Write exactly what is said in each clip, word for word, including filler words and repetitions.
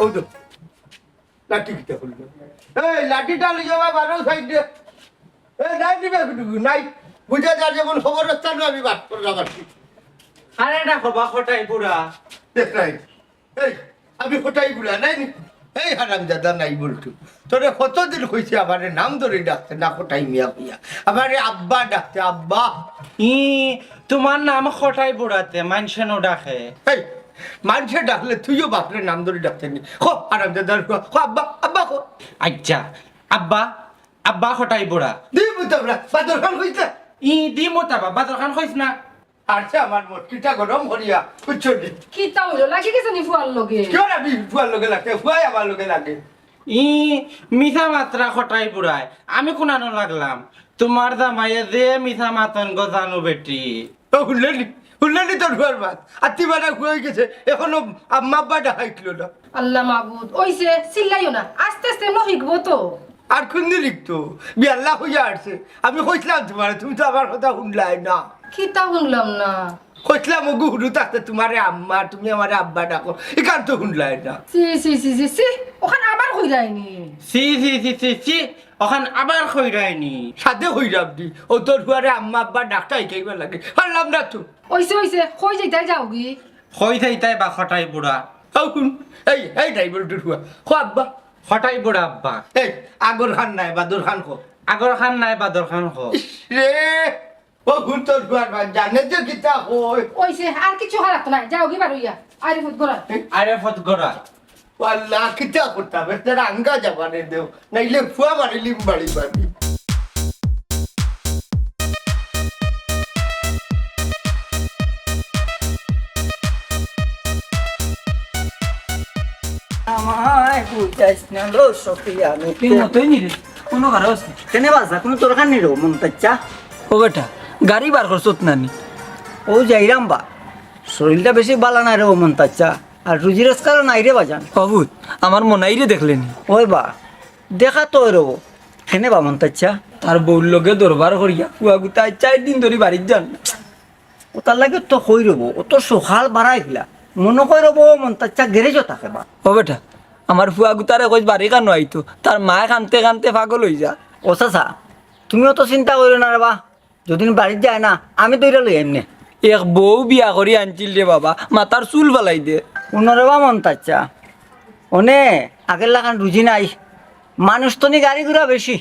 ও তো, লাঠি কিতা করলো? এই লাঠিটা লইয়া বারো সাইডে। এ, নাই দিবে কুটুকু, নাই। বুঝা যায় যেমন খবর হচ্ছে না, আমি বাস করলাম আর কি। আরে না বাবা, কটাই বুড়া। দেখ নাই। এই, আমি কটাই বুড়া, নাই নি? এই হারামজাদা নাই বলটু। তোরে কতদিন কইছি আমারে নাম ধরে ডাকতে না, কটাই মিয়া কইয়া। আমারে আব্বা ডাকতে, আব্বা। ই, তোমার নাম কটাই বুড়াতে, মানষে নো ডাকে। এই, মানষে ডাকলে তুইও বাপরে নাম ধরে ডাকতে নি। কো, হারামজাদা, কো, কো, আব্বা, আব্বা, কো। আচ্ছা, আব্বা, আব্বা কটাই বুড়া। দি মুতাবরা, বাদর খান কইছ না। ই, দি মুতাবা, বাদর খান কইছ না। আর সে আমার মটকিটা গরম করিয়া, বুঝছো নি? কিতা অইলো? লাগি গেছো নি ফুয়ার লগে? কিওর আমি ফুয়ার লগে লাগে? ফুয়াই আমার লগে লাগে। ই মিছা মাতরা কটাই বুড়ায়, আমি কুনানো লাগলাম? তোমার জামাইয়ে যে মিছা মাতইন গো জানু বেটি। ও হুনলে নি? হুনলে নি তোর ফুয়ার মাত? আত্তি বানা ফুয়াই গেছে, এখনো আম্মা আব্বা ডাকাইতলো না। আল্লাহ মাবুদ, ওইছে, চিল্লাইও না, আস্তে আস্তে মনে হিকবো তো। আর কুনদিন হিকতো? বিয়াল্লা কইয়া আসছে। আমি কইছিলাম তোমারে, তুমি তো আমার কথা হুনলায় না। কিতা হুনলাম না? কইছিলাম, ওগু হুরু থাকতে তোমারে আম্মা, তুমি আমারে আব্বা ডাকো। ইখান তো হুনলায় না। ছি, ছি, ছি, ছি, ছি, ওখান আবার কইরায়নি। ছি, ছি, ছি, ছি, ছি, ওখান আবার কইরায়নি। সাদে কইরাম দি, ও তোর ফুয়ারে আম্মা আব্বা ডাকতা হিকাইবার লাগি। পারলাম না তো। ওইছে, ওইছে, কই যাইতায় যাওগি? কই যাইতায় বা কটাই বুড়া? ও হুন, এই, এই ড্রাইভার ফুয়া। কো আব্বা। কটাই বুড়া আব্বা। এই, আগর খান নাই, বাদর খান কো। আগর খান নাই, বাদর খান কো। ইস রে, ও হুন তোর ফুয়ার বাদ জানে যে কিতা কয়। ওইছে, আর কিছু হারাত নাই, যাওগি বারইয়া। আরে ফুত গড়া। আরে ফুত গড়া। ও আল্লাহ, কিতা করতাম? একটা রাঙ্গা যাবারে দেও, নাইলে ফুয়া মারিলিম বাড়ি বাড়ি। আমায় বুঝাইস না লো, সফিয়া, আমি তুই তো মতই নি রে, কোনো কারো আছে? কেনে বাজা, কোনো দরকার নেই রে, মন্তাচ্চা। ও বেটা, গাড়ি বার করছত না নি? ও যাইরাম বা, শরীরটা বেশি বালা নাই রে, ও মন্তাচ্চা। আর রুজি রোজগারও নাই রে বাজান। অবুত, আমার মনাইরে দেখলে নি? ওই বা, দেখা তো ওই রবো। কেনে বা মন্তাচ্চা? তার বউর লগে দরবার করিয়া, ফুয়া গুতায় চাইর দিন ধরি বাড়িত যার না। ও তার লাগে তো কই রবো, ও তো সকাল বাড়াইলা। মনো কই রবো, মন্তাচ্চা গ্যারেজও থাকে বা। ও বেটা, আমার ফুয়া গুতারে কইস বাড়ি কানো আইতো, তার মায় কানতে কানতে পাগল অই যা। ও চাচা, তুমিও তো চিন্তা করিও না রে বা। যদিন বাড়িত যায় না, আমি দৌড়া লই আইমনে। এক বউ বিয়া করি আনছিল রে বাবা, মাথার চুল ফালাই দে। হুনো রে বা মন্তাচ্চা, অনে আগের লাখান রুজি নাই, মানুষ তো নি গাড়ি ঘোড়া বেশি।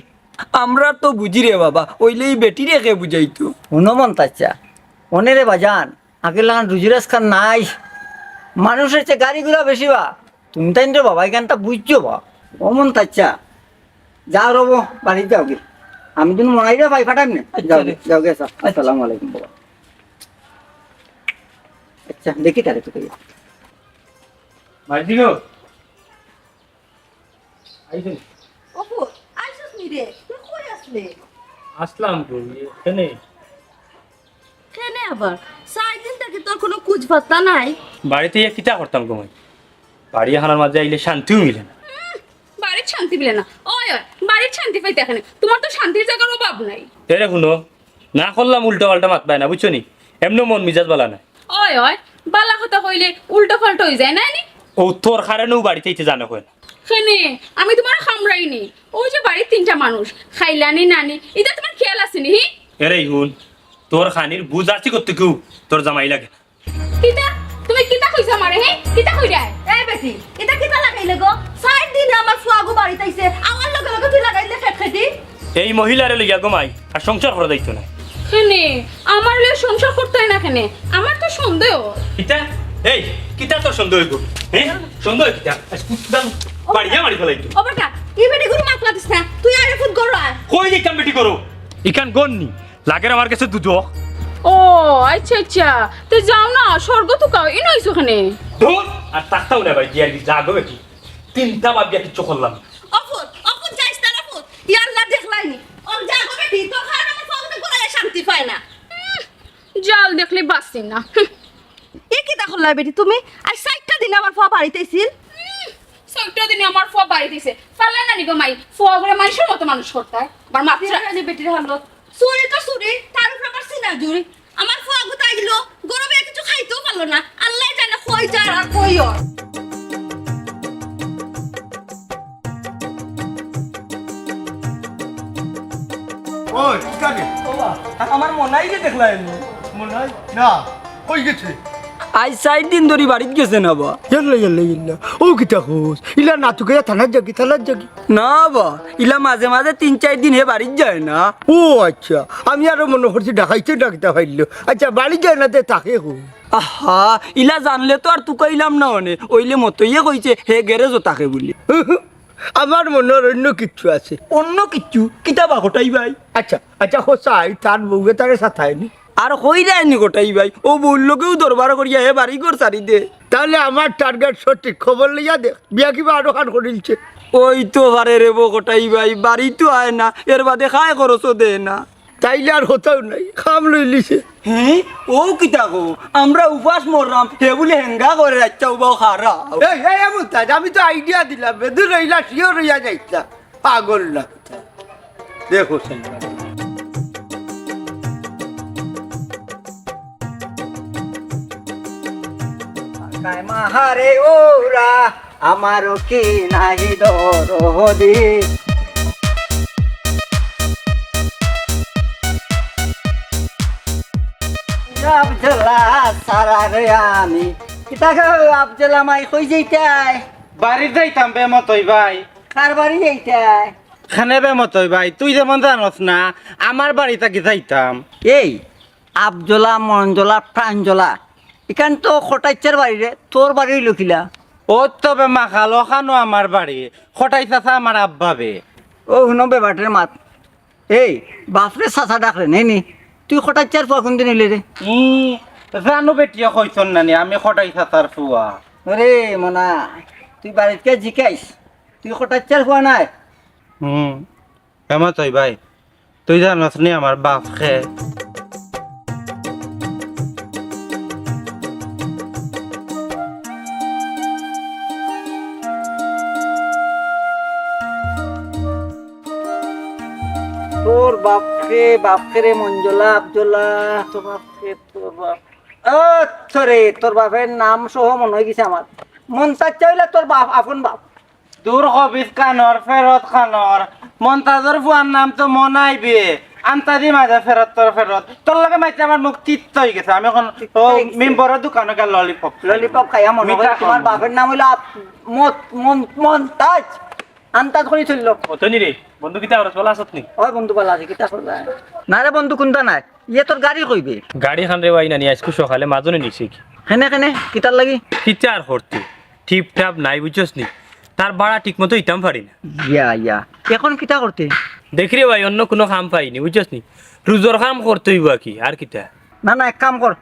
আমরা তো বুঝি রে বাবা, অইলে ই বেটিরে কে বুঝাইতো? হুনো মন্তাচ্চা, অনে রে বাজান, আগের লাখান রুজি রোজগার নাই, মানুষের চেয়ে গাড়ি ঘোড়া বেশি বা। তুমি তাইন রে বাবা, ইখানটা বুঝছো বা। ও মন্তাচ্চা, যাও রবো, বাড়িত যাওগি। আমি তুমি মনাইরে ভাই পাঠাম নে। আচ্ছা যাওগি, রে। যাওগি, আচ্ছা। আচ্ছা। আসসালামু আলাইকুম বাবা। আচ্ছা, দেখি তারে তো কই। মাইজি গো। আইছো নি? অপু, আইছস নি রে? তুই কই আছলে? আসলাম তো, এখানে। কেনে আবার? চাইর দিন থাকি তোর কোনো খুজ পাত্তা নাই। বাড়িত ইয়া কিতা করতাম গো মাই? বাড়ি এখানর মাঝে আইলে শান্তিও মিলে না। উম, বাড়িত শান্তি মিলে না? ওই, ওই, বাড়িত শান্তি পাইতা কেনে? তোমার তো শান্তির জাগার অভাব নাই। এরে হুনো, না করলাম উল্টা পাল্টা মাতবায় না, বুঝছো নি? এমনেও মন মিজাজ বালা নাই। ওই, ওই, বালা কথা কইলে উল্টা পাল্টা অই যায় না নি? ও তোর কারণেও বাড়িত আইতে জানো কয় না। কেনে, আমি তোমারে কামড়াইনি। ওই যে বাড়িত তিনটা মানুষ, খাইলা নি না নি, ইতা তোমার খেয়াল আছে নি, হি? এরে হুন, তোর খানির বুঝ আছে করতে কেউ, তোর জামাই লাগে না। কিতা? তুমি কিতা কইছো আমারে, হে? কিতা কইরায়? এই বেটি, ইতা কিতা লাগাইলে গো? চাইর দিনে আমার ফুয়াগু বাড়িত আইছে, আমার লগে লগে তুই লাগাইলে খেটখেটি। এই মহিলারে লইয়া গো মাই, আর সংসার করা যাইতো না। কেনে? আমার লইয়া সংসার করতে হয় না কেনে? আমার তো সন্দেহ। কিতা? এই, কিতা তোর সন্দেহ অইবো? হ্যাঁ? সন্দেহ কিতা? আজ কুত্তাম বাড়িয়া মারি ফালাইতো। ও বেটা, ই বেটি গুরু মাত মাতিস না। তুই আরে ফুত গরু আয়। কই যাইতাম বেটি গরু? ইখান গর নি। লাগের আমার গেছে দুধ। ও, আচ্ছা, আচ্ছা। তে যাও না, স্বর্গ তো কাও, ইনো আইছো কেনে? ধুর, আর থাকতাও না বাড়ি, গিয়া আর কি, যা গো বেটি। চিন্তা ভাবিয়া কিচ্ছু করলাম না। অফুত, অফুত যাইস না, অফুত। ইয়া আল্লাহ দেখলাইনি। ও যা গো বেটি, তোর কারণে আমার ফুয়াগুতে ঘরে শান্তি পায় না। উম, জাল দেখলে বাঁচি না। হুম। এ কিতা করলা বেটি তুমি? আজ চাইরটা দিনে আমার ফুয়া বাড়িত আইছিল। উম, চাইরটা দিনে আমার ফুয়া বাড়িত আইছে। পারলা না নি গো মাই, ফুয়াগুরে মাইনষর মতো মানুষ করতায়। আবার মাতরা। দেখলাইনি বেটির হালত। চুরি তো চুরি, তার উপরে আবার চিনা জুরি। আমার ফুয়াগুতা আইলো, গরমে কিছু খাইতেও পারলো না। আল্লাহ জানে কই যার আর কই ওর। ওবা, আমার মনাইরে দেখলায়নি? মনাই? না, কই গেছে? আইজ চাইর দিন ধরি বাড়িত গেছে না বা। ইয়াল্লা, ইয়াল্লা, ইয়াল্লা। ও কিতা কস? ইলা না তুকাইয়া থানাত যাগি, থানাত যাগি। না বা, ইলা মাঝে মাঝে তিন চাইর দিন হে বাড়িত যায় না। ও আচ্ছা, আমি আরো মনো করছি ডাকাইতে ডাকিতা পাইলো। আচ্ছা, বাড়িত যায় না তে থাকে কই? আহা, ইলা জানলে তো আর তুকাইলাম না অনে। অইলে মতইয়ে কইছে হে গ্যারেজো থাকে বুলি। আমার মনো অর অইন্য কিচ্ছু আছে। অইন্য কিচ্ছু? কিতা বা কটাই ভাই? আচ্ছা, আচ্ছা, কও চাই, তার বউয়ে তারে সাতায়নি? আর কইরায়নি কটাই ভাই, অউ বউর লগেউ দরবার করিয়া হে বাড়ি ঘর ছাড়ি দে। তাইলে আমার টার্গেট সঠিক, খবর লইয়া দেখ, বিয়া কিবা আরোখান করিলছে। অইতো পারে রেবো কটাই ভাই, বাড়িত তো আয় না, এরবাদে খায় খরচও দেয় না। তাইলে আর কথাউ নাই, কাম লইলিছে। হে, অউ কিতা কও? আমরা উপাস মররাম, হে বুলে হেঙ্গা করে রাইতটা উবাউ খারা। এই, এই, এমন তাই, আমি তো আইডিয়া দিলাম, বেদুর রইলা, শিও রইয়া যাইতা। পাগল না। দেখো, সাইবা। কায় মাহারে ওরা, আমারও কি নাহি দরদি। আফজলা সারা রে আমি। কিতা গো আফজলা মাই, কই যাইতায়? বাড়িত যাইতাম বে মতই ভাই। কার বাড়ি যাইতায়? কেনে বে মতই ভাই, তুই যেমন জানস না, আমার বাড়ি থাকি যাইতাম। এই, আফজলা, মনজলা, প্রাণজলা, ইখান তো কটাইচ্চার বাড়ি রে, তোর বাড়ি অইলো কিলা? ও তো বে মাখাল, অখানও আমার বাড়ি, কটাই চাচা আমার আব্বা বে। ও হুনো বে বাটের মাত, এই, বাপরে চাচা ডাকরে নে নি, তুই কটাইচ্চার ফুয়া কুনদিন অইলে রে? ই, জানু বেটিয়ে কইছন না নি, আমি কটাই চাচার ফুয়া। ওরে মনা, তুই বাড়িত গিয়া জিকাইস, তুই কটাইচ্চার ফুয়া নায়। হুম, এমন তুই ভাই, তুই জানস নি আমার বাপ খে? তোর বাপ খে, বাপ খে রে মঞ্জলা, আফজলা, তোর বাপ খে, তোর বাপ। ও, sorry, তোর বাপের নাম সহ মনো অইগেছে আমার। মন্তাজ চাইলে তোর বাপ, আপন বাপ। দূর খবিস খানোর, ফেরত খানোর। মন্তাজর ফুয়ার নাম তো মনাই বে। আন্তাজি মাঝে ফেরত তোর ফেরত। তোর লগে মাইতে আমার মুখ তিত্ত অইগেছে। আমি অখন, তিত্ত ও, অইগেছে। মেম্বরর দোকানো গিয়া ললিপপ খাই। ললিপপ খাইয়া মনো মিঠা অয় তোমার খামু। বাপের নাম অইলো আপ-, মত-, মন-, মন্তাজ। আন্তাজ করি চললো। ও, তনি রে, বন্ধু কিতা করস? ভালা আছত নি? ওই বন্ধু ভালা আছি, কিতা করবা? না রে বন্ধু, কুন্তা নাই। ইয়ে তোর গাড়ি কই বে? গাড়ি খান রে ভাই নানি, আইজকু সকালে মাজনে নিছে কি? কেনে, কেনে? কিতার লাগি? কিতা আর করতে? টিপটাপ নাই, বুঝছস নি? তার ভাড়া ঠিক মতো দিতাম পারি না। ইয়া, ইয়া। এখন কিতা করতে? দেখি রে ভাই, অন্য কুনু কাম পাইনি, বুঝছস নি? রুজর কাম করতে অইবো আর কি, আর কিতা? না, না, এক কাম কর।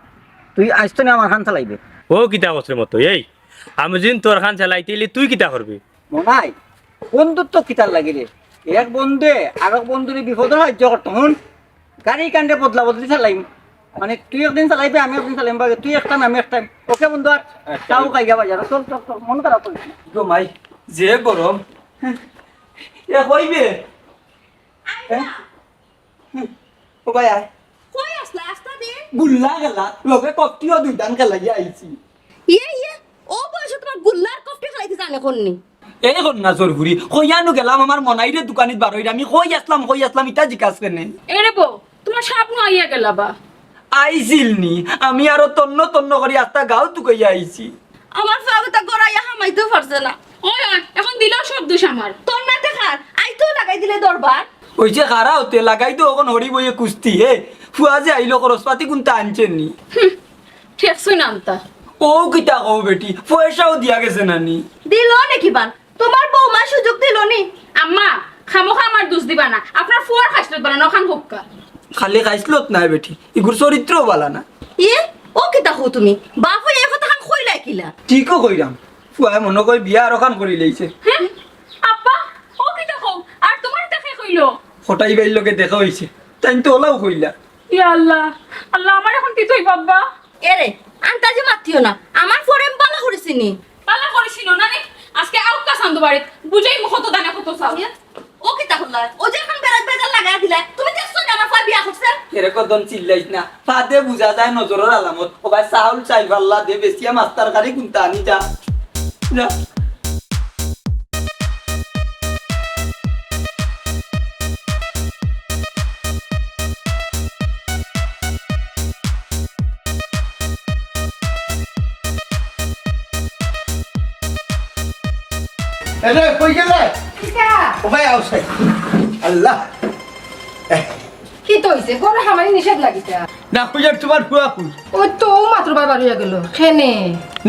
তুই আইজ তনে আমার খান চালাইবে। ও কিতা কস রে মতো, এই, আমি যদি তোর খান চালাইতে অইলে তুই কিতা করবে? মনাই, বন্ধুত্ব কিতার লাগি রে? এক বন্ধুয়ে আরক বন্ধুরে বিপদো সাহায্য করতো। হুন, গাড়ি কান্ডে বদলা বদলি চালাইম। মানে, তুই একদিন চালাইবে, আমি একদিন চালাইম, বা তুই এক টাইম, আমি এক টাইম। ওকে বন্ধু, আর আচ্ছা। তাও খাইয়া বাজার। চল, চল, চল, মন খারাপ করিস না। গো মাই, যে গরম। এ কইবে? এ? হুম। ও ভাই, আয়। কই আসলা? আসতা দে। গুল্লা খেলা, লগে কফটিও দুইদান খেলাইয়া আইছি। ইয়ে, ইয়ে, ও বয়সে তোমার গুল্লার কফটি খেলাইতে জানে কোননি? এই কর না জোর করি। কইয়ানু গেলাম আমার মনাইরে দোকানিত বারইরা। আমি কই আসলাম, কই আসলাম, ইতা জিকাস কেনে? এরে বউ, তোমার সাপ নু আইয়া গেলা বা? আইছিল নি, আমি আরো তন্ন তন্ন করি আস্তা গাউ তুকাইয়া আইছি। আমার ফাউতা গড়াইয়া হামাইতেও পারছে না। ওই, ওই, এখন দিলেও সব দোষ আমার। তোর না দেখার, আইতেও লাগাই দিলে দরবার। ওই যে খারা হতে লাগাই তো অখন হরি বইয়ে কুস্তি, হে। ফুয়া যে আইলো খরচপাতি কুন্তা আনছে নি? হুম, ঠেকছুই না আনতা। ও কিতা কও বেটি, পয়সাও দিয়া গেছে না নি? দিল নাকি বান? তোমার বৌমা সুযোগ দিল নি? আম্মা, খামোখা আমার দোষ দিবা না। আপনার ফুয়ার খাইছলত বালা না, অখান হোক্কা। খালি খাইছলত নায় বেটি, ইগুর চরিত্রও বালা না। ইয়ে, ও কিতা কও তুমি? বাপ অইয়া এই কথাখান কইলায় কিলা? ঠিকও কইরাম, ফুয়ায় মনো কয় বিয়া আরোখান করিলাইছে। হ্যাঁ? আব্বা, ও কিতা কও? আর তোমার ইতা কে কইলো? কটাই ভাইর লগে দেখা অইছে, তাইন তো অলাউ কইলা। ইয়া আল্লাহ, আল্লাহ, আমার এখন কিতা অইবো আব্বা? এরে, আন্তাজি মাতিও না। আমার ফুয়ারে আমি বালা করি চিনি। বালা করি চিনো না নি? আজকে আউক্কা চান্দু বাড়িত, বুঝাইমু কত দানে কত চাউল। ইয়া, ও কিতা করলা? ও যে এখন বেড়াত বেজার লাগাই দিলা, তুমি দেখছো না আমার ফুয়ায় বিয়া করছে? এরে কদন চিল্লাইস না, ফাদে বুঝা যায় নজরর আলামত। ও ভাই, চাউল চাইল ফাল্লা দে, বেচিয়া মাছ তরকারি কুন্তা আনি যা। যা। এরে, কই গেলে? কিতা? ও ভাই, আও সাই। আল্লাহ। কিতা অইছে? ঘরো হামানি নিষেধ লাগিতা। না, কই আর তুমার ফুয়া কই? ওই তো ও মাত্র বার অইয়া গেল। কেনে?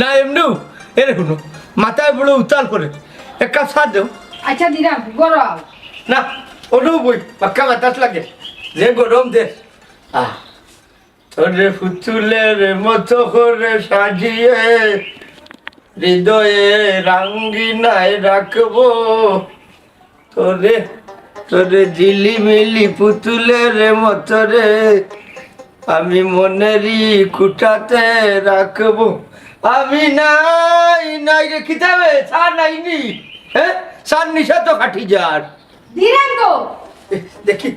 না, এমনেউ। এরে হুনো, মাথায় বড় উতাল করে। এক কাপ চা দেও। আচ্ছা, দিরাম, ঘরো আও। না, অনো বই, পাক্কা বাতাস লাগে। যে গরম দে। আহ। তোরে পুতুলের মতো করে সাজিয়ে হৃদয়ের আঙ্গিনায় রাখবো। তোরে, তোরে ঝিলিমিলি পুতুলের মতো রে, আমি মনেরই কুটাতে রাখবো। আমি নাই, নাই রে, কিতা বে? চা নাইনি? হ্যাঁ? চার নিশা তো কাটি যার। দিরাম তো। এ, দেখি,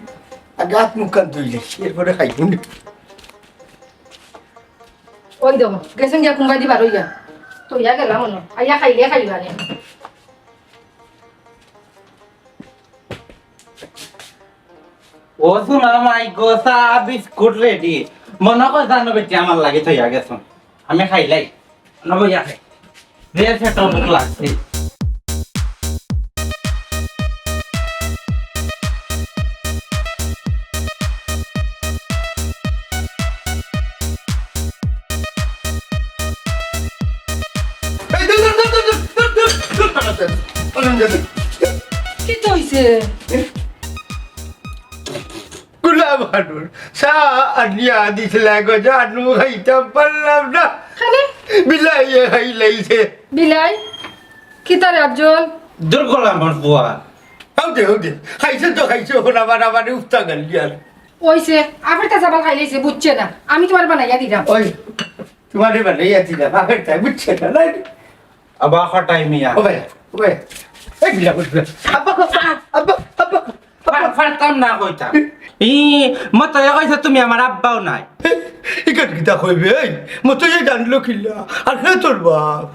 আগে আত মুখ কান ধুইলে, এরপরে খাইবো নি। ওই দেখো, গেছেন গিয়া কুনবায়দি বার অইয়া। তো ইয়া গেলাম অনো। আইয়া খাইলে খাইবা রে। ও সোনা মাই গো, চা বিস্কুট রেডি। মনো কর জানো বেটি আমার লাগি থইয়া গেছন। আমি খাইলাই। না বইয়া খাই। যে সেটা ভুক লাগছে। এই, দূর, দূর, দূর। কিতা অইছে? গুলাম আনুর চা আনিয়া দিছিলা গো, জানু খাইতাম পারলাম না। খালি? বিলাইয়ে খাইলাইছে। বিলাই? কিতা রে আফজল? দূর গোলামর ফুয়া। হউ দে, হউ দে। খাইছে তো খাইছে, অখন আবার, আবার উফতা গালি আর। অইছে, আফেরতা জাবাল খাইলাইছে, বুঝছে না। আমি তুমারে বানাইয়া দিরাম। ওই, তুমারে বানাইয়া দিরাম, আফেরতা বুঝছে না, না? আবা কটাই মিয়া। ও ভাই, ও ভাই। এই বিলা, বিলা। আব্বা, আব্বা, আব্বা, আব্বা। পার-, পারতাম না কইতাম। ই, মতয়ে কইছে তুমি আমার আব্বাও নায়। ইখান কিতা কইবে, এই? মতয়ে জানলো কিলা? আর হে তোর বাপ?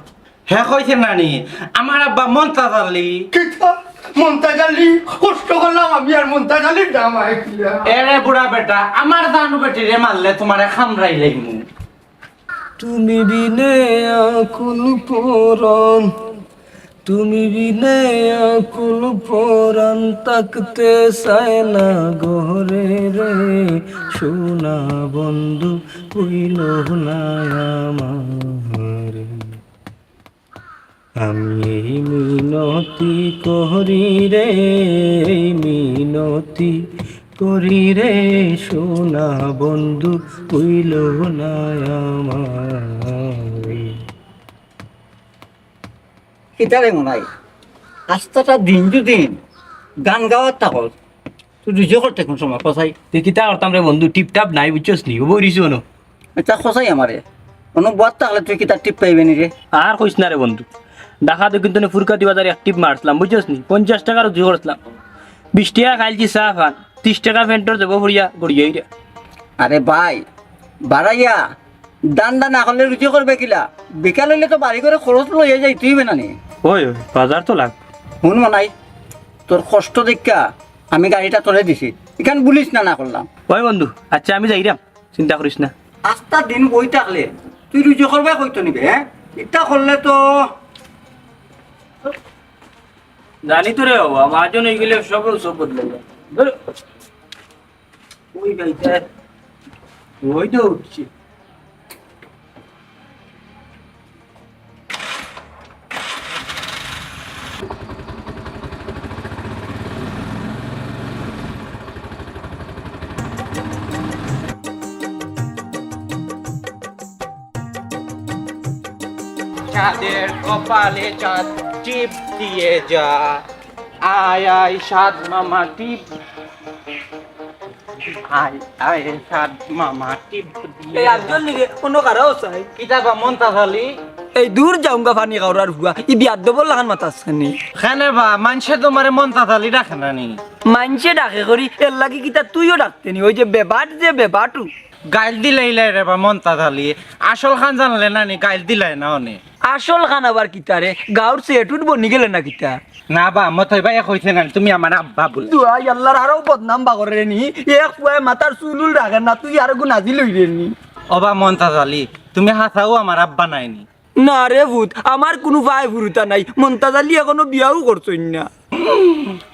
হে কইছে নানি, আমার আব্বা মন্তাজ আলী। কিতা? মন্তাজ আলী? কষ্ট করলাম আমি আর মন্তাজ আলীর দাম আয় কিলা? এরে বুড়া বেটা, আমার জানু বেটিরে মারলে তুমারে খামড়াইলাইমু। তুমি বিনে আকুল পরাণ, তুমি বিনে আকুল পরাণ থাকতে চায় না ঘরে রে, সোনা বন্ধু কইল না আমারে। আমি এই মিনতি করি রে, এই মিনতি করি রে, সোনা বন্ধু কইল না আমারে। কিতা রে মনাই, আস্তাটা দিন দুদিন গান গাওয়ার থাকস, তুই রুজি করতে কুন সময় কছাই? তুই কিতা করতাম রে বন্ধু, টিপটাপ নাই, বুঝছস নি? ও বই রইছে অনো। এটা কছাই আমারে, অনো বওয়াত থাকলে তুই কিতা টিপ পাইবে নি রে? আর কইস না রে বন্ধু, ঢাকা দক্ষিণ তনে ফুরকাতি বাজারে এক টিপ মারছিলাম, বুঝছস নি? পঞ্চাশ টেকা রুজি করছিলাম, বিশ টেকা খাইলছি চা পান, ত্রিশ টেকা ফেন্টর দেবো ফুরিয়া গড়িয়াইরা। আরে ভাই, বাড়াইয়া ধান্দা না করলে রুজি করবে কিলা? বিকাল অইলে তো বাড়ি ঘরে খরচ লইয়া যাইতে অইবে না নি? ওই, ওই, বাজার তো লাগবো। হুন মনাই, তোর কষ্ট দেখিয়া আমি গাড়িটা তোরে দিছি, ইখান বুলিস না, না করলাম। ওই বন্ধু, আচ্ছা আমি যাইরাম, চিন্তা করিস না। আস্তা দিন বই থাকলে তুই রুজি করবে কইতো নিবে, হ্যাঁ? ইটা করলে তো জানি তো রে বাবা, মহাজন অই গেলে সব, সব বদলে যায়। ধুর। ওই গাইতে ওই তো উঠছে। চাঁদের কপালে চাঁদ টিপ দিয়ে যা, আয় আয় সাত মামা টিপ। আয়, আয়, সাত মামা টিপ দিয়ে এই আফজল নি রে, অনো কারা অছাই? কিতা বা মন্তাজ আলী? এই দূর যাউঙ্গা ফানি খাওরার ফুয়া, ই বিয়াদ্দবর লাখান মাতাস কেনে? কেনে বা, মানষে তুমারে মন্তাজ আলী ডাকে না নি? মানষে ডাকে করি, এর লাগি কিতা তুইও ডাকতে নি? ওই যে বেবাট যে বেবাটু। গাইল দিলাইলাই রে বা মন্তাজ আলী, আসল খান জানলে না নি, গাইল দিলাই না অনে। আসল খান আবার কিতা রে? গাউর সেটুট বনি গেলে না কিতা? না বা, মতই ভাইয়ে কইছে না, তুমি আমার আব্বা বলে। দুয়াই আল্লাহর আরো বদনাম বাগরে নি। এক ফুয়ায় মাথার চুল উল রাখে না, তুই আরো গুনাজি লই রে নি। ও বা মন্তাজ আলী, তুমি হাছাউ আমার আব্বা নায় নি। না রে পুত, আমার কুনু ভাই ফুরুতা নাই, মন্তাজ আলী এখনো বিয়াও করছইন না।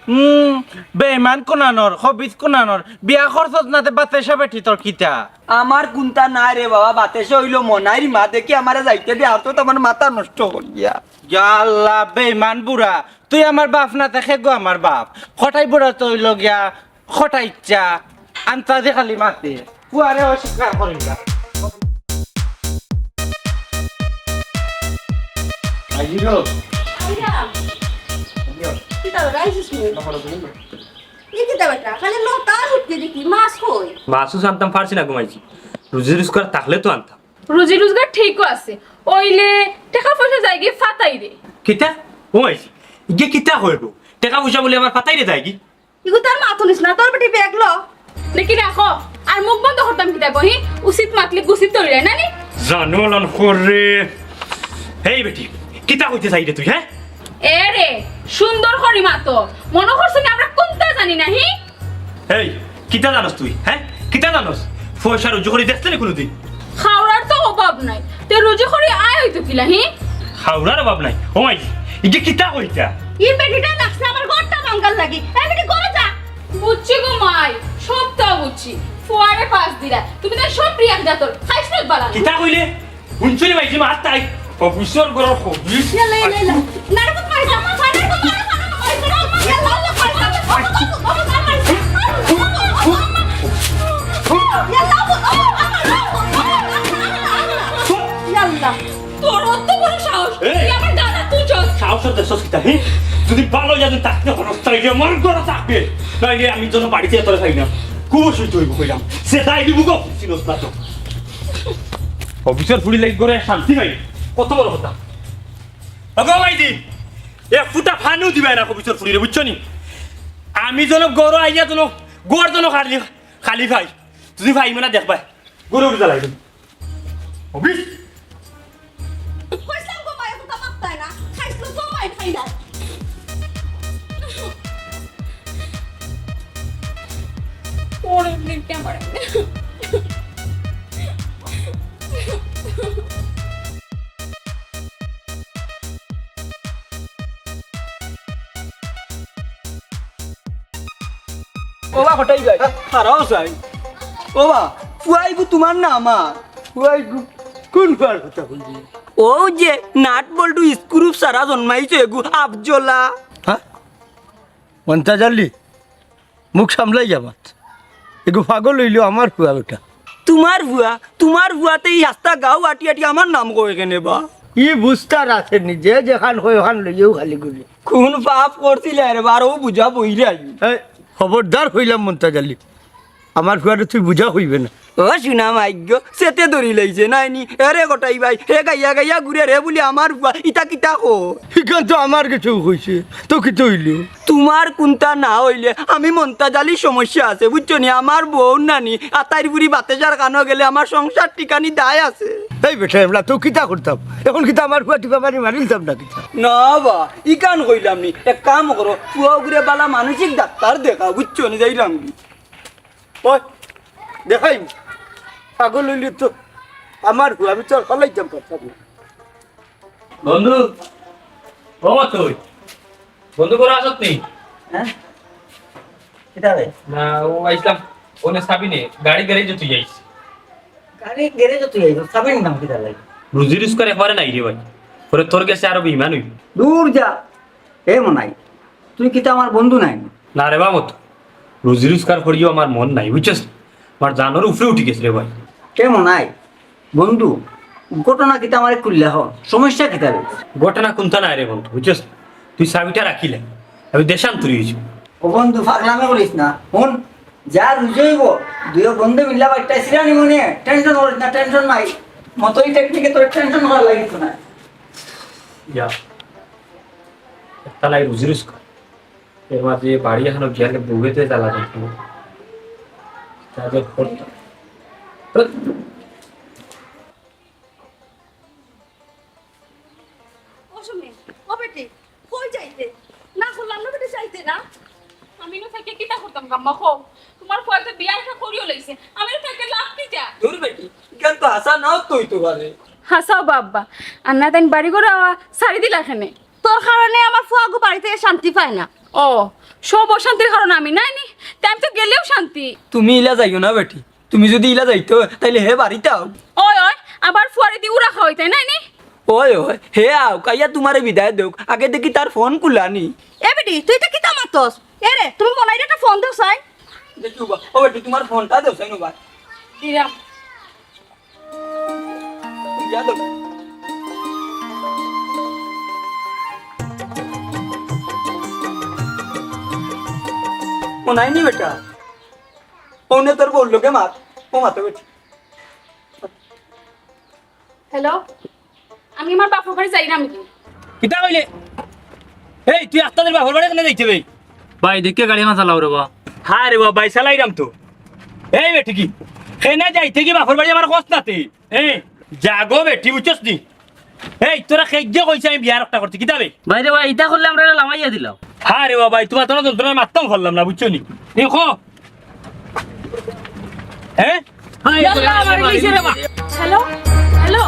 হুম, বেইমান কুনানর, খবিস কুনানর, বিয়া করছস না তে বাতেশা বেটি তোর কিতা? আমার কুনতা নাই রে বাবা, বাতেশা অইলো মনাইর মা, দেখি আমারে যাইতে দে, আর তো আমার মাথা নষ্ট করিয়া। ইয়া আল্লাহ, বেইমান বুড়া, তুই আমার বাপ না তে কে গো আমার বাপ? কটাই বুড়া তো অইলো গিয়া, কটাই ইচ্ছা, আন্তাজে খালি মাতে। পুয়ারে অস্বীকার করিস না। আইজি গো। আইয়া। কিতা বেটা, আইছিস নি? ই কিতা বেটা? খালি লতা আর উঠতে দেখি, মাছ কই? মাছও আনতাম পারছি না, ঘুমাইছি। রুজি রোজগার থাকলে তো আনতাম। রুজি রোজগার ঠিকও আছে, অইলে টেকা পয়সা যায়গি ফাতাইরে। কিতা? ঘুমাইছি। ইগে কিতা কইবো? টেকা পয়সা বলে আমার ফাতাইরে যায়গি? ইগু তার মাত হুনিস না, তোর বেটি ব্যাগ ল। দেখি রাখো, আর মুখ বন্ধ করতাম কিতা কহি? উচিত মাতলে গুছিত তরিলাই না নি? জানো লান করে। হেই বেটি, কিতা কইতে চাইরে তুই, হ্যাঁ? এ রে, সুন্দর করি মাতো। মনো করছ নি আমরা কুনতা জানি না, হি? এই, কিতা জানোস তুই, হ্যাঁ? কিতা জানোস? পয়সা রুজি করি দেখছস নি কুনুদিন? খাওরার তো অভাব নাই, তে রুজি করি আয় অইতো কিলা, হি? খাওরার অভাব নাই? ও মাই, ইগে কিতা কইতা? ই বেটিটা লাগছে আমার ঘরটা ভাঙ্গার লাগি। এই বেটি, ঘরো যা। বুঝছি গো মাই, সবতা বুঝছি। ফুয়ারে পাস দিলা, তুমি তাই সব রিয়াক জাতর, খাইস না বালা। কিতা কইলে? হুনছো নি ভাই, যে মার তাই? অফিসর ঘরর খবিস। ইয়াল্লা, ইয়াল্লা, ইয়াল্লা। না রে, মার যা, মার, মার, মার, মার, মার, মার, ইয়াল্লা, আল্লাহ, মার যা। ইয়াল্লা, ইয়াল্লা। তোর অত বড় সাহস, এই! তুই আমার দাদা, তুই চল। সাহসর দেশস কিতা, হে? যদি ভালো যদি থাকতে হরস, তাইলে আমার ঘরে থাকবে। নাইলে আমি যেন বাড়িতে তোরে খাই না। খুব অসুস্থ হইব কইলাম। সে দায় দিব গো, চিনস না তো। অফিসর ফুড়ি লাগি ঘরে শান্তি নাই। কত বড় কথা। ওগো ভাইজি, এক ফুটা পানিও দিবায় না অফিসর ফুড়িরে, বুঝছো নি? আমি যেন ঘরো আইয়া যেন ঘর যেন খালি, খালি পাই। যদি পাই মানে দেখবায়। ঘরো উঠে জ্বালাই দিন। অফিস। কইছিলাম গো মাই, কথা মাততায় না। খাইছিল তো মাই খাই না। ওরে, দেখতে আমার। ও বা, হটাই যাই। খারাও যাই। ও বা, ফুয়াইগু তোমার না আমার? ফুয়াইগু কোন ফুয়ার কথা কইলি? ও যে নাট বল্টু স্ক্রুপ সারা জন্মাইছে এগু আফজলা। হ্যাঁ? মন্তাজ আলী? মুখ সামলাইয়া মাত। এগু পাগল অইলো আমার ফুয়া বেটা। তোমার ফুয়া, তোমার ফুয়াতে ই হাস্তা গাঁও আটি আটি আমার নাম কয় কেনে বা? ই বুঝতার আছে নি, যে যেখান কয় ওখান লইয়াউ খালি ঘুরে। কোন পাপ করছিলায় রে বা, আরো বুঝা বইরাই। এই, খবরদার কইলাম মন্তাজ আলী, আমার ফুয়ারে তুই বুঝা কইবে না। ও শুনা মাইগ্য, সেতে ধরি লাইছে নাইনি? এরে কটাই ভাই, হে গাইয়া গাইয়া ঘুরে রে বুলি আমার ফুয়া, ইতা কিতা কো? ইখান তো আমার গেছেউ কইছে, তো কিতা অইলো? তোমার কুনতা না অইলে আমি মন্তাজ আলীর সমস্যা আছে, বুঝছো নি? আমার বউর নানি, আতাইর বুড়ি বাতেশার কানো গেলে আমার সংসার টিকানি দায় আছে। এই বেটা, এবলা তো কিতা করতাম? এখন কিতা আমার ফুয়া টিপা মারি মারিলতাম না কিতা? না বা, ইখান কইলাম নি। এক কাম করো, ফুয়া ঘুরে বালা মানসিক ডাক্তার দেখা, বুঝছো নি? যাইলাম কি? ওই, দেখাই, পাগল অইলে তো আমার ফুয়া, আমি তো আর ফালাইতাম পারতাম না। বন্ধু, ও মা তুই? বন্ধু, ঘরো আছত নি? হ্যাঁ? কিতা রে? না, ও আইছলাম, অনে চাবি নে, গাড়ি গ্যারেজো থুই আইছি। গাড়ি গ্যারেজো থুই আইছো, চাবি নিতাম কিতা লাগি? রুজি রোজগার একবারে নাই রে ভাই, পরে তোর গেছে আরো বেইমান অইবো। দূর যা, এ মনাই, তুই কিতা আমার বন্ধু নায় নি? না রে বা মতো, রুজি রোজগার করিও আমার মন নাই, বুঝছস? আমার জানর উপরে উঠি গেছে রে ভাই। এ মনাই, বন্ধু, ঘটনা কিতা আমারে খুলিয়া হ, সমস্যা কিতা রে? ঘটনা কুনতা নায় রে বন্ধু, বুঝছস? তুই চাবিটা রাখিলে, আমি দেশান্তরি অইছি। ও বন্ধু, পাগলামি করিস না। হুন, যা রুজি অইবো, দুইও বন্ধু মিল্লা বাইট্টা ছিড়া নিমু নে, টেনশন করিস না, টেনশন নাই। মতই টেকনিকে তোর টেনশন করা লাগিত না। ইয়া, একটা লাই রুজি রোজগার। এর মাঝে বাড়ি এখনো গেলে বউয়েতে জ্বালা দেখবো। তাদের করতে। ও সুমি, ও বেটি, কই যাইতে? না করলাম না বেটি, যাইতে না। আমি না থাকি কিতা করতাম গাম্মা, কও? তোমার ফুয়ায় তো বিয়া একটা করিও লইছে। আমি না থাকি লাভ কিতা? দূর বেটি, ইখান তো হাছা নাও তো অইতো পারে। হাছাউ বা আব্বা, আর না তাইন বাড়ি ঘর আওয়া ছাড়ি দিলা কেনে? তোর কারণে আমার ফুয়াগু বাড়িত শান্তি পায় না। ও, সব অশান্তির কারণ আমি নায় নি? তে আমি তো গেলেউ শান্তি। তুমি ইলা যাইও না বেটি, তুমি যুদি ইলা যাইতায়, তাইলে হে বাড়িত আউক। ওই, ওই, আবার ফুয়ারে দি উড়া খাওয়াইতায় নায় নি? ওই, ওই, হে আউক, আইয়া তুমারে বিদায় দেউক, আগে দেখি তার ফোন খুলা নি। এ বেটি, তুই ইতা কিতা মাতস? এ রে, তুমি মনাইরে একটা ফোন দেও চাই। দেখি বা, ও বেটি, তুমার ফোনটা দেও চাই না বা। দিরাম। ইয়া দেও। মনাই নি বেটা। ফোনে তোর বউর লগে মাত, ও মাতো বেটি। হ্যালো, আমি আমার বাপর বাড়ি যাইরাম কি? কিতা কইলে? এই, তুই আস্তা তোর বাপর বাড়ি কেনে যাইতে বে? ভাই, দেখে গাড়ি খান চালাও রে বা। হ্যাঁ রে বা, ভাই, চালাইরাম তো। এই বেটি কি? কেনে যাইতে কি বাপর বাড়ি আমারে কস না তে? এই, যাগো বেটি, বুঝছস নি? এই, তোরে কেজ্জে কইছি আমি বিয়া একটা করতে, কিতা বে? ভাই রে ভাই, ইতা করলে আমরারে লামাইয়া দিলাও। হ্যাঁ রে বা ভাই, তুমার তো যন্ত্রণায় মাততাম পারলাম না, বুঝছো নি? এই কো, হ্যাঁ? ইয়াল্লা, আমারে লইছে রে বা। হ্যালো, হ্যালো,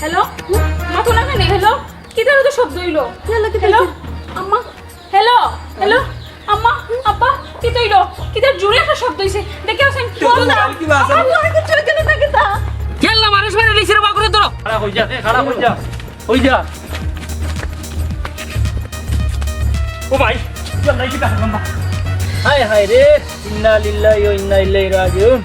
হ্যালো, হুম, মাতো না কেনে? হ্যালো, কিতার অত শব্দ অইলো? হ্যালো, কিতা হ্যালো, হইছে? আম্মা, হ্যালো, হ্যালো, আম্মা, আব্বা, কিতা অইলো? কিতার জোরে একটা শব্দ অইছে। দেখি আসেন। কেলা মানুষ মারি লইছে রে বা, করে ধরো। খাড়া অই যা, এ, খাড়া অই যা। অই যা। ও ভাই, ইয়াল্লা, কিতা করলাম বা? হায় হায় রে, ইন্না লিল্লাহি ওয়া ইন্না ইলাইহি রাজিউন।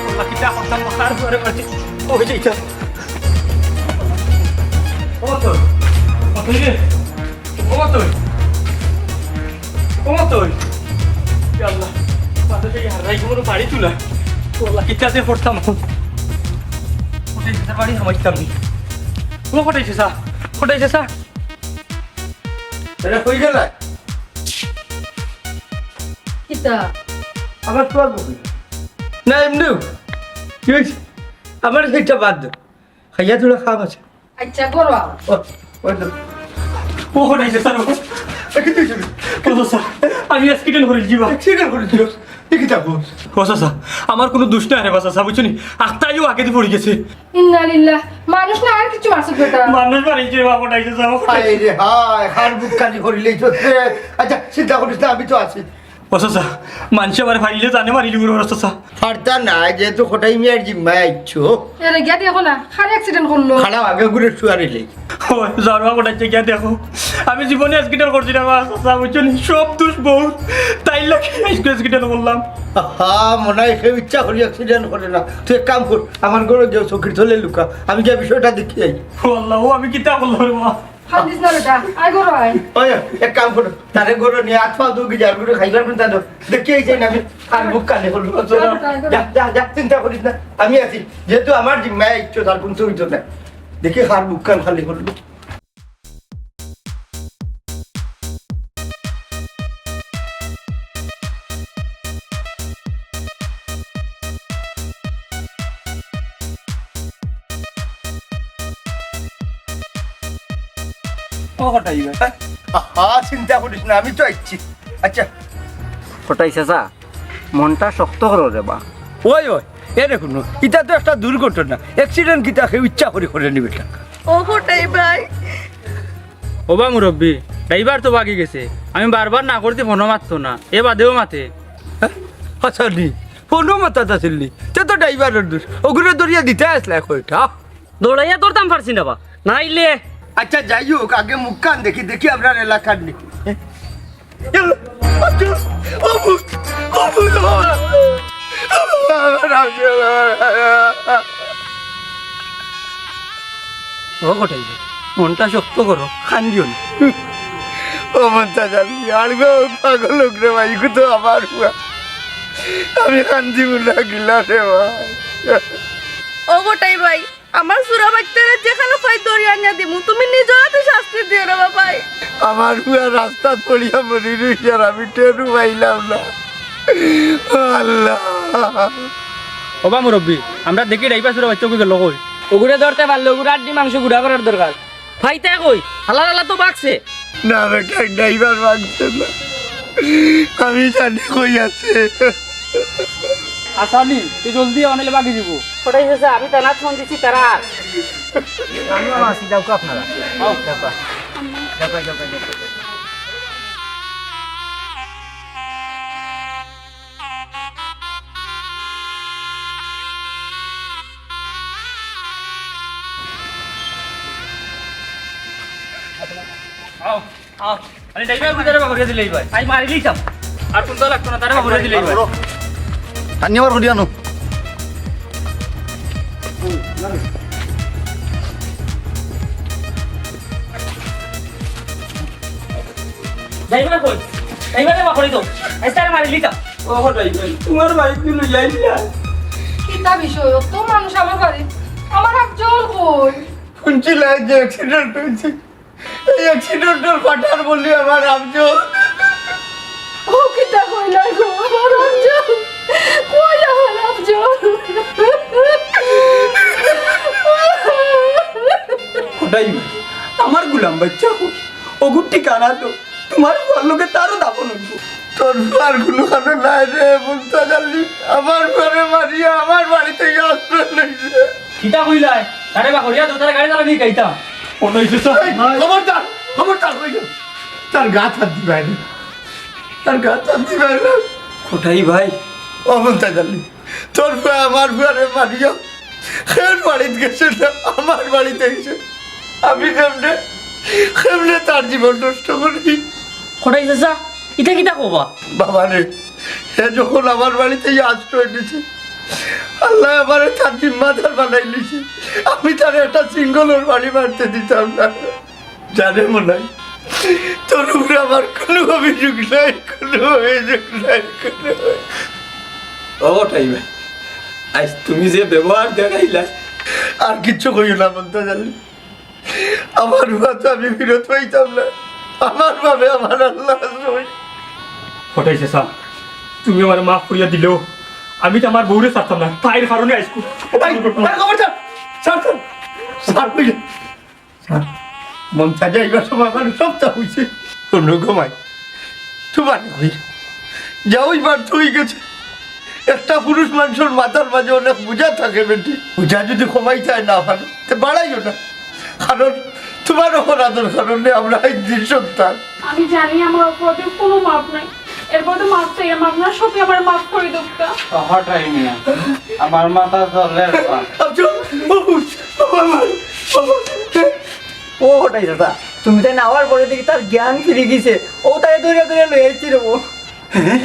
আল্লাহ, কিতা করতাম, কার ঘরে বাড়ি? ও, ওই যে এটা। ও তো, ও তো, এই যে। ও তুই, ও তুই। ইয়া আল্লাহ, মাথা থেকে হারাই কোনো বাড়ি তুলা। ও আল্লাহ, কিতা যে করতাম। কোথায় যেতে পারি, আমার ইচ্ছা নেই। ও কোথায় সে সা? কোথায় সে সা? এটা কই গেলে? কিতা? আমার তো আর বলি। না, এমনিও। কি হয়েছে? আমার সেইটা বাদ দে। খাইয়া তোরা খাম আছে। আচ্ছা, করো। ও, ওই তো। ও, কোথায় সে সা? এ, কি তুই যাবি? ও, চাচা, আমি accident করেছি বা। Accident করেছিস? এ, কি যাবো? ও, চাচা, আমার কোনো দোষ নাই রে বা, চাচা, বুঝছো নি? আখতাইও আগে দিয়ে পড়ে গেছে। ইন্না লিল্লাহ, মানুষ না আর কিছু মারছে বেটা। মানুষ মারিছে বাবা, ডাইছে যাও। হায় রে হায়, হার বুক খালি করিলেই তো রে। আচ্ছা, চিন্তা করিস না, আমি তো আছি। ও চাচা, মানষে আমারে ফারিলে জানে মারিলিবো রে চাচা। ফারতা না, যেহেতু কটাই মিয়ার জিম্মায় আইছো। এরে গিয়া দেখো না, খালি accident করলো। খাড়া আগে ঘুরে শুয়ারিলে। ও, যাও রে বাবা, কটাই গিয়া দেখো। আমি জীবনে accident করছি না বা, চাচা, বুঝছো নি? সব দোষ বউর। তাইর লাগি আজকে accident করলাম। আহা, মনে হয় কেউ ইচ্ছা করি accident করে না। তুই এক কাম কর, আমার ঘরে গিয়া চকির তলে লুকা, আমি গিয়া বিষয়টা দেখি আই। ও আল্লাহ, ও আমি কিতা করলাম রে মা? হাত দিস না বেটা, আয় ঘরে আয়। ওই, এক কাম কর, তারে ঘরে নিয়া আত পাও ধুকি যার ঘরে খাইবার কোনটা দো। দেখি এই যে না আমি আর বুক কানে করলো। যা, যা, যা, চিন্তা করিস না, আমি আছি। যেহেতু আমার জিম্মায় ইচ্ছো, তার কোনো হইতো না। দেখি কার বুক কান খালি করলো। ও কটাই ভাই। আহা, চিন্তা করিস না, আমি তো আইছি। আচ্ছা। কটাই চাচা, মনটা শক্ত করো রে বা। ওই, ওই, এরে হুনো, ইটা তো একটা দুর্ঘটনা। Accident কিতা কেউ ইচ্ছা করি করে নি বেটা। ও কটাই ভাই। ও বা মুরব্বি, driver তো ভাগি গেছে। আমি বারবার না করতে ফোনও মাততো না, এ বাদেও মাতে। হ্যাঁ? আচ্ছা নি, ফোনও মাতাত আছিল নি? তে তো driverর দোষ। ওগুরে ধরিয়া দিতে আসলা কয়টা? দৌড়াইয়া ধরতাম পারছি না বা, নাইলে। আচ্ছা, যাই হোক, আগে মুখখান দেখি, দেখি আমরার এলাকার নি। ও কটাই ভাই, মনটা শক্ত করো, কান্দিও না। ও মনটা জানি, আর গো পাগল লোক রে ভাই, ইগু তো আমার ফুয়া। আমি কান্দিমু না গিলা রে ভাই। ও কটাই ভাই, আমার চুরা বাইচ্চারে যেখানো পাই ধরি আনিয়া দিমু, তুমি নিজর আতে শাস্তি দিও রে বাবাই। আমার ফুয়া রাস্তাত পড়িয়া মরি রইছে আর আমি টেরও পাইলাম না। আল্লাহ। ওবা মুরব্বি, আমরা দেখি ড্রাইভার চুরে বাইচ্চা কই গেল কই? ওগুরে ধরতে পারলে ওগুরে আড্ডি মাংস গুড়া করার দরকার। ফাইতা কই? হালার হালা তো বাগছে। না বেটা, ড্রাইভার বাগছে না। আমি জানি কই আছে। আসানি, তুই জলদি অনেলে বাগি দিব। কটাই চাচা, আমি তানাত ফোন দিছি, তারা আর। আমিও আছি, যাও আপনারা। যাও, যাও, যাও, যাও, যাও। আও, আও। আরে ড্রাইভার, তুই তারে বাগড়িয়া দিলেই ভাই। আই মারি লিতাম। আর কোনটা লাগতো না, তারে বাগড়িয়া দিলেই ভাই। টানি আবার ঘুরিয়ে আনো। ড্রাইভার কই? ড্রাইভারে বাগড়ি দাও। আই তারে মারি লিতাম। ও ড্রাইভার, তোমার বাইক দিল যাই না। কিতা বিষয়? অত মানুষ আমার বাড়ি, আমার আফজল কই? শুনছিলাম যে অ্যাক্সিডেন্ট হয়েছে। এই অ্যাক্সিডেন্টর পাঠার বলি আমার আফজল। ও কিতা কইলা গো, আমার আফজল? কই আমার আফজল? কটাই ভাই, আমার গুলাম বাইচ্চা কই? ওগুর ঠিকানা তো তোমার ফুয়ার লগে তারও দাফন হইব। তোর ফুয়ার কুনুখানো নাই রে, মুন্তাজ আলী। আমার ফুয়ারে মারিয়া আমার বাড়িত আশ্রয় লইছে। কিতা কইলায়? তারে বাগড়িয়া দাও, তারে গাড়ি চালানি শিখাইতাম। মনে হইছে স্যার। এই, খবরদার, খবরদার, ওই যে, তার গাত হাত দিবায় না। তার গাত হাত দিবায় না। কটাই ভাই। ও মুন্তাজ আলী, তোর ফুয়া আমার ফুয়ারে মারিয়া হের বাড়িত গেছে না, আমার বাড়িত আইছে। আমি কেমনে, কেমনে তার জীবন নষ্ট করি? কটাই চাচা, ইটা কিতা কবা? বাবা রে, হে যখন আমার বাড়িত আশ্রয় নিছে, আল্লায় আমারে তার জিম্মাদার বানাই নিছে। আমি তারে একটা সিঙ্গলর বাড়ি মারতে দিতাম না। জানে মনে হয়, তোর উপরে আমার কোনো অভিযোগ নাই, কোনো অভিযোগ নাই, কোনো। ও কটাই ভাই, আজ তুমি যে ব্যবহার দেখাইলা। আর কিচ্ছু কইও না, মুন্তাজ আলী। আমার ফুয়া তো আমি ফিরত পাইতাম না। আমার বাবে আমার আল্লাহ আশ্রয়। কটাই চাচা, তুমি আমারে মাফ করিয়া দিলেও আমি তো আমার বউরে ছাড়তাম না, তাইর কারণে আইজকু। এই, এই, খবর ছাড়, ছাড়, ছাড়, ছাড়, কই রে? ছাড়। মন চাইলে এইবার সময় আমার সবটা হইছে। কোনো ঘুমাই, তোমার কই? যাও, এইবার তো হয়ে গেছে। একটা পুরুষ মানুষের মাথার মাঝে অনেক বোঝা থাকে বেটি। বোঝা যদি কমাই যায় না পারো, তে বাড়াইও না। কারণ তোমার অপরাধের কারণে আমরা এই দিন সন্তান। আমি জানি আমার অপরাধের কোনো মাপ নাই, এরপর তো মাপ চাইলাম, আপনারা সবাই আমার মাফ করে দেবতা। হটাই মিয়া, আমার মাথা চলে। আফজল, বাবু, বাবা, বাবা। ও কটাই চাচা, তুমি তাই নেওয়ার পরে দেখি তার জ্ঞান ফিরে গেছে। ও তাই দৌড়িয়া দৌড়িয়া লই আইছি রে বউ। হ্যাঁ?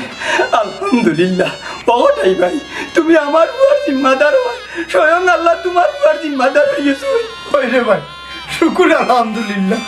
আলহামদুলিল্লাহ। ও কটাই ভাই, তুমি আমার ফুয়ার জিম্মাদার অয়, স্বয়ং আল্লাহ তোমার ফুয়ার জিম্মাদার হয়ে গেছে। ওই রে ভাই, শুকুর আলহামদুলিল্লাহ।